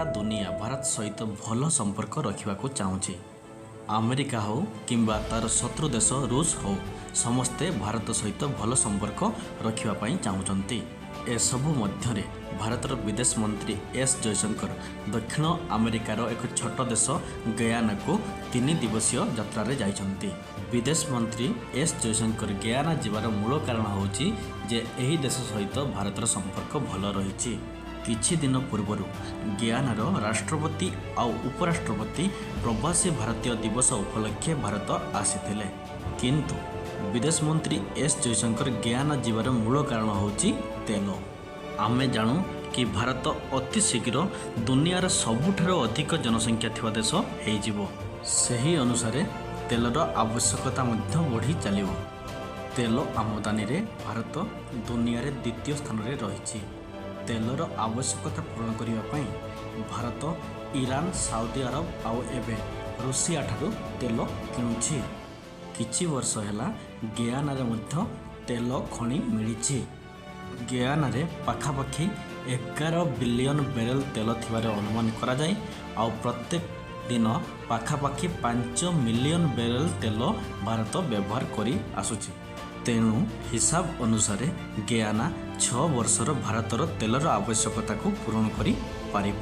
ସାରା ଦୁନିଆ ଭାରତ ସହିତ ଭଲ ସମ୍ପର୍କ ରଖିବାକୁ ଚାହୁଁଛି। ଆମେରିକା ହେଉ କିମ୍ବା ତା'ର ଶତ୍ରୁ ଦେଶ ରୁଷ ହେଉ, ସମସ୍ତେ ଭାରତ ସହିତ ଭଲ ସମ୍ପର୍କ ରଖିବା ପାଇଁ ଚାହୁଁଛନ୍ତି। ଏସବୁ ମଧ୍ୟରେ ଭାରତର ବିଦେଶ ମନ୍ତ୍ରୀ ଏସ୍ ଜୟଶଙ୍କର ଦକ୍ଷିଣ ଆମେରିକାର ଏକ ଛୋଟ ଦେଶ ଗୟାନାକୁ 3 ଦିବସୀୟ ଯାତ୍ରାରେ ଯାଇଛନ୍ତି। ବିଦେଶ ମନ୍ତ୍ରୀ ଏସ୍ ଜୟଶଙ୍କର ଗୟାନା ଯିବାର ମୂଳ କାରଣ ହେଉଛି ଯେ ଏହି ଦେଶ ସହିତ ଭାରତର ସମ୍ପର୍କ ଭଲ ରହିଛି। କିଛି ଦିନ ପୂର୍ବରୁ ଗୟାନାର ରାଷ୍ଟ୍ରପତି ଆଉ ଉପରାଷ୍ଟ୍ରପତି ପ୍ରବାସୀ ଭାରତୀୟ ଦିବସ ଉପଲକ୍ଷେ ଭାରତ ଆସିଥିଲେ। କିନ୍ତୁ ବିଦେଶ ମନ୍ତ୍ରୀ ଏସ୍ ଜୟଶଙ୍କର ଗୟାନା ଯିବାର ମୂଳ କାରଣ ହେଉଛି ତେଲ। ଆମେ ଜାଣୁ କି ଭାରତ ଅତି ଶୀଘ୍ର ଦୁନିଆର ସବୁଠାରୁ ଅଧିକ ଜନସଂଖ୍ୟା ଥିବା ଦେଶ ହେଇଯିବ। ସେହି ଅନୁସାରେ ତେଲର ଆବଶ୍ୟକତା ମଧ୍ୟ ବଢ଼ି ଚାଲିବ। ତେଲ ଆମଦାନୀରେ ଭାରତ ଦୁନିଆରେ ଦ୍ୱିତୀୟ ସ୍ଥାନରେ ରହିଛି। ତେଲର ଆବଶ୍ୟକତା ପୂରଣ କରିବା ପାଇଁ ଭାରତ ଇରାନ, ସାଉଦି ଆରବ ଆଉ ଏବେ ରୁଷିଆ ଠାରୁ ତେଲ କିଣୁଛି। କିଛି ବର୍ଷ ହେଲା ଗୟାନାରେ ମଧ୍ୟ ତେଲ ଖଣି ମିଳିଛି। ଗୟାନାରେ ପାଖାପାଖି 11 ବିଲିୟନ ବ୍ୟାରେଲ ତେଲ ଥିବାର ଅନୁମାନ କରାଯାଏ ଆଉ ପ୍ରତ୍ୟେକ ଦିନ ପାଖାପାଖି 5 ମିଲିୟନ ବ୍ୟାରେଲ ତେଲ ଭାରତ ବ୍ୟବହାର କରି ଆସୁଛି। ତେଣୁ ହିସାବ ଅନୁସାରେ ଗୟାନା 6 ବର୍ଷର ଭାରତର ତେଲର ଆବଶ୍ୟକତାକୁ ପୂରଣ କରିପାରିବ।